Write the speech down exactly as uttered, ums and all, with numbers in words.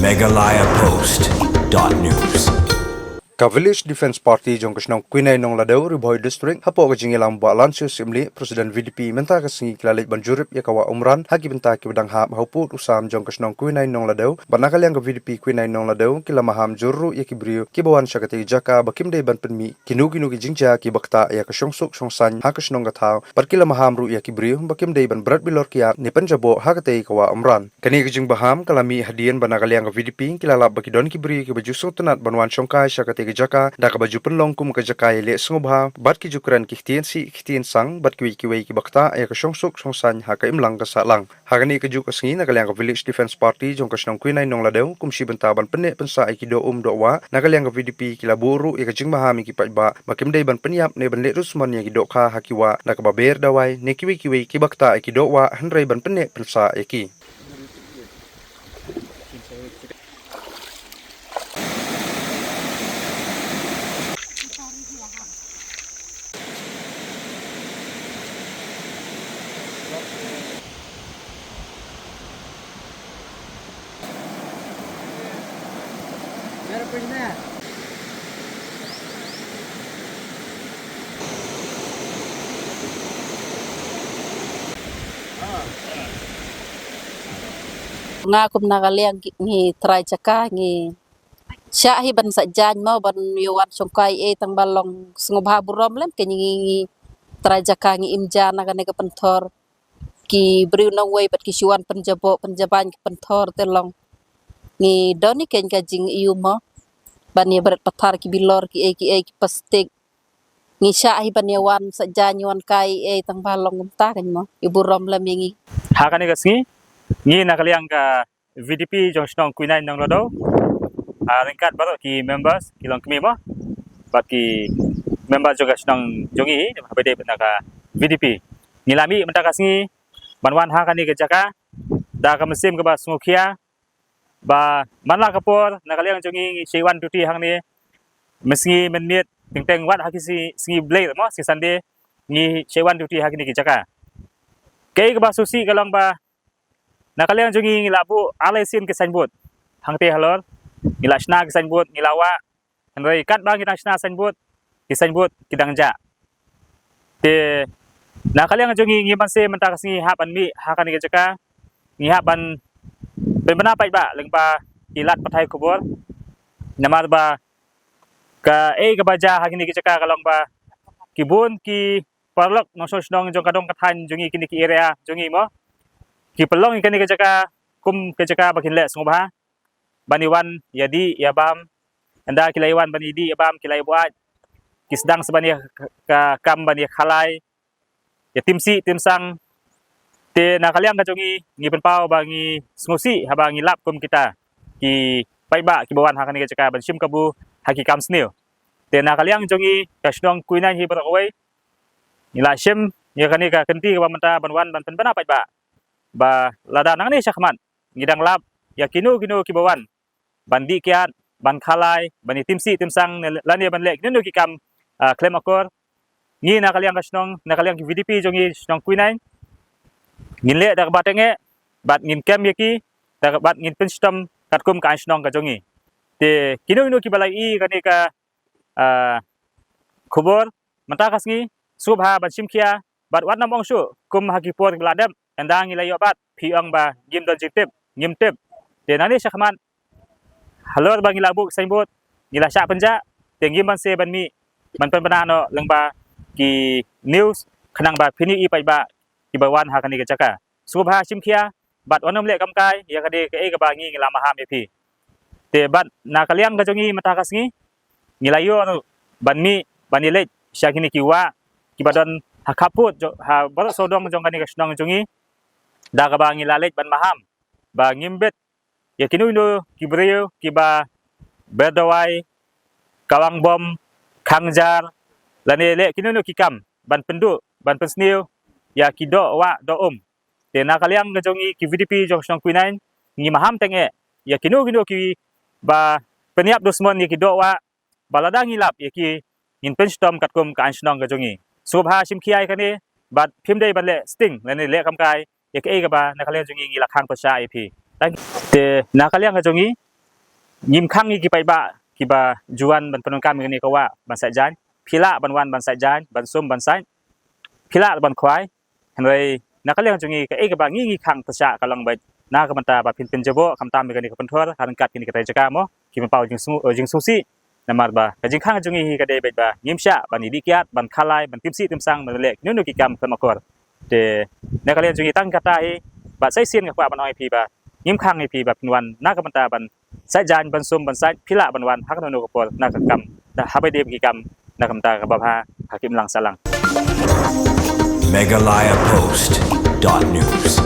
Meghalaya Post dot news. Ka Village Defence Party jong ka shnong Kwinai Nongladaw, Ri Bhoi District, hapoh ka jingïalam Bah Lansio Syiemlieh, President V D P, mynta ka sngi ki la leit ban jurip ïa ka wah Umran ha ki bynta kiba dang hap ha u pud u sam jong ka shnong Kwinai Nongladaw, bad na ka liang ka V D P Kwinai Nongladaw ki la maham jur ruh ïa ki briew kiba wan sha katei ka jaka ba kim dei ban pynmih kino kino ki jingjia kiba ktah ïa ka shongsuk shongsaiñ ha ka shnong ka thaw, bad ki la maham ruh ïa ki briew ba kim dei ban bret bilor kiad ne pynjaboh ha katei ka wah Umran. Kane ka jingbaham ka la mih hadien ba na ka liang ka V D P ki la lap ba ki don ki briew kiba ju sngewtynnat ban wan shongkai sha katei ka jaka da kaba ju pynlong kum ka jaka ïaleh sngewbha, bad ki ju kren ki ktien sih ktien sang bad kiwei kiwei kiba ktah ïa ka shongsuk shongsaiñ ha ka imlang ka sahlang. Ha kane kajuh ka sngi na ka liang ka Village Defence Party jong ka shnong Kwinai Nongladaw, kum shi bynta ban pynneh pynsah ïa ki doh um doh wah, na ka liang ka V D P ki la buh ruh ïa ka jingbaham ïa ki paidbah ba kim dei ban pynïap ne ban leh dusmon ïa ki dohkha ha ki wah da kaba ber dawai ne kiwei kiwei kiba ktah ïa ki doh wah, hynrei ban pynneh pynsah ïa ki. Nga kum na ka liang ki, ngi trai jaka ngi shah hi ban sah jaiñ mo ban ïa wan shongkai ei tang ba long sngewbha burom lem ke ngi, ngi trai jaka ngi im ja na kane ka pynthor. Ki briew nongwei bad ki shu wan pynjaboh pynjabaiñ ki pynthor te long. Ngi don ïa kane ka jingïohi mo ban ïa bret pathar ki bilor ki ei ki ei ki plastik. Ngi shah hi ban ïa wan sah jaiñ wan kai ei tang ba long kumta kan mo. Ïa burom lem ïa ngi. Ha kane ka sngi ngi na ka liang ka V D P jong shnong Kwinai Nongladaw, ha ryngkat baroh ki members ki longkmie mo bad ki member jong ka shnong jong ngi haba ïadei bad na ka V D P, ngi la mih mynta ka sngi ban wan ha kane ka jaka da ka mynsiem kaba sngewkhia ba man la ka por na ka liang jong ngi ngi shei wan duty hangne mynsngi mynmiet teng teng wat ha ki sngi, sngi Blei mo, sngi Sunday ngi shei wan duty ha kine ki jaka. Kaei kaba sngewsih ka long ba na ka liang jong ngi ngi la buh ar lai sien ki signboard hangtei halor, ngi la shna ki signboard, ngi la wah, hynrei katba ngi dang shna signboard, ki signboard ki dang jah. Te na ka liang jong ngi ngi ban seh mynta ka sngi hap ban mih ha kane ka jaka, ngi hap ban pynbna paidbah lyngba ki lad pathai khubor. Namar ba kaei kaba jia ha kine ki jaka ka long ba ki bun ki paralok nongshong shnong jong ka dong ka thaiñ jong ngi kine ki area jong ngi mo, ki pynlong ïa kane ka jaka kum ka jaka ba kin leh sngewbha ban ïa wan ïa dih ïa bam. Ynda ki la ïa wan ban ïa dih ïa bam ki la ïa buaid, ki sdang sa ban ïa ka, ka kam ban ïa khalai, ïa timsih timsang. Te na ka liang ka jong ngi ngi pynpaw ba ngi sngewsih haba ngi lap kum kita ki paidbah kiba wan ha kane ka jaka ban shim kabu ha ki kam sniew. Te na ka liang jong ngi ka shnong Kwinai hi baroh kawei ngi la shim ïa kane ka kynti kaba mynta ban wan ban pynbna paidbah ba lada nangne shakhmat ngi dang lap ïa kino kino kiba wan ban dih kiad, ban khalai, ban ïa timsih timsang ne lane ban leh kino kino ki kam, ah, khlem akor, ngi na ka liang ka shnong, na ka liang ki V D P jong ngi shnong Kwinai ngin leh da kaba tyngeh bad ngin kem ïa ki da kaba, bad ngin pynshitom katkum ka aiñ shnong ka jong ngi. Te kino kino kiba la ïohi kane ka, ah, khubor mynta ka sngi, sngewbha ban shim khia bad wat nym ong shuh kum ha ki por kiba la dep, ynda ngi la ïoh bat phi ong ba ngim don jingtip, ngim tip. Te nangne shakhmat halor ba ngi la buh signboard, ngi la shah pynjah, te ngim ban seh ban mih ban pynbna noh lyngba ki news khnang ba phin ïohi paidbah kiba wan ha kane ka jaka. Sngewbha shim khia bad wat nym leh kamkai ïa kane kaei kaba ngi ngi la maham ïa phi. Te bad na ka liang ka jong ngi mynta ka sngi ngi la ïoh ruh ban mih ban ïa leit sha kine ki wah kiba don ha khappud jong, ha baroh sawdong jong kane ka shnong jong ngi, da kaba ngi la leit ban maham ba ngim bit ïa kino kino ki briew kiba ber dawai, kawang bom, khang jar lane leh kino kino ki kam ban pynduh ban pynsniew ïa ki doh wah doh um. Te na ka liang ka jong ngi ki V D P jong shnong Kwinai ngi maham tyngeh ïa kino kino kiba pynïap dusmon ïa ki doh wah, ba lada ngi lap ïa ki ngin pynshitom katkum ka aiñ shnong ka jong ngi. Sngewbha shim khia ïa kane bad phim dei ban leh sting lane leh kamkai ïa kaei kaba na ka liang jong ngi ngi la khang pyrshah ïa phi. Tang te na ka liang ka jong ngi Ngim khang ïa ki paidbah kiba ju wan ban pyndonkam ïa kane ka wah ban sait jaiñ. Phi lah ban wan ban sait jaiñ, ban sum ban sait. Phi lah ban khwai. Hynrei na ka liang jong ngi kaei kaba ngi ngi khang tyrshah ka long beit na ka bynta ba phin pynjaboh khamtam ïa kane ka pynthor ha ryngkat kine ki trai jaka mo, ki pynpaw jingsngew, eh, jingsngewsih. Namar ba ka jingkhang jong ngi hi ka dei beit ba ngim shah ban ïadih kiad, ban khalai, ban tim sih tim sang, ban leh kino kino ki kam khlem akor. Te na ka liang jong ngi tang kata hi, bad sa shisien nga kwah ban ong ïa phi ba ngim khang ïa phi ba phin wan na ka bynta ban sait jaiñ, ban sum ban sait. Phi lah ban wan ha kano kano ka por na ka kam, na haba dei ki kam na ka bynta kaba bha ha ki imlang sahlang. Meghalaya Post dot news.